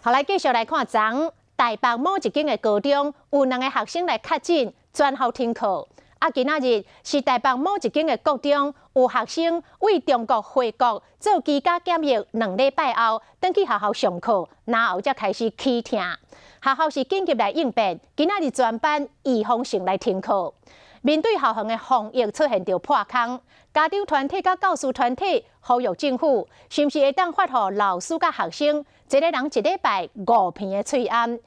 好，來繼續來看，昨台北某一間的高中有兩个學生來確診，全校停課。啊，今仔日是台北某一間的國中有學生對中國回國做居家檢疫2禮拜後，轉去學校上課，然後才開始起疼。學校是緊急來應變，今仔日全班預防性來停課。面對校園的防疫出現著破空，家長團體佮教師團體呼籲政府，是毋是會當發予老師佮學生一个人一禮拜五片的喙罨？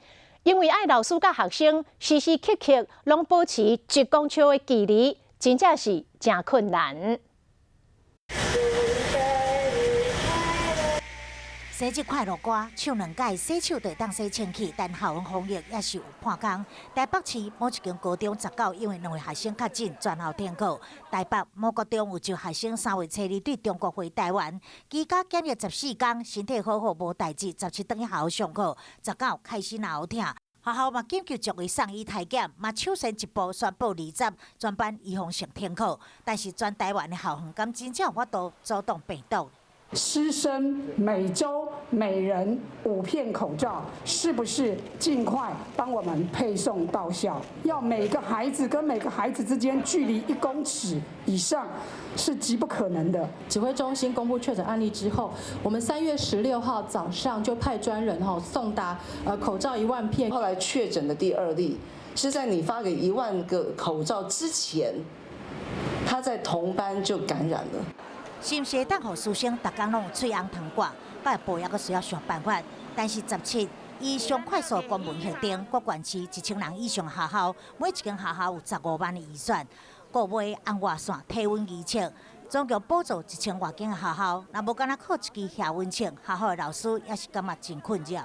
因為愛老師佮學生時時刻刻攏保持1公尺的距離，真正是誠困難。生日快樂歌唱兩擺，洗手就會當洗清氣，但校園防疫也是有破空。台北市某一間高中19因為兩位學生確診，全校停課。台北某國中有一學生3月初2對中國回台灣，居家檢疫14天，身體好好無代誌，17轉去學校上課，19開始喉疼。學校嘛緊急將伊送醫篩檢，嘛搶先一步宣布20全班預防性停課。但是全台灣的校園敢真正有法度阻擋病毒？師生每週每人五片口罩，是不是盡快幫我們配送到校？要每個孩子跟每個孩子之間距離1公尺以上，是極不可能的。指揮中心公布確診案例之後，我們3月16號早上就派專人吼送達口罩1萬片。後來確診的第二例是在你發給1萬個口罩之前，他在同班就感染了。是毋是會當予師生逐工攏有喙罨通掛？佮會保抑閣需要想辦法。但是17以上快速公文核定，各縣市1000人以上學校，每一間學校有15萬的預算，購買紅外線體溫儀測，總共補助1000外間的學校。若無干焦靠一支額溫槍，學校的老師也是感覺真困擾。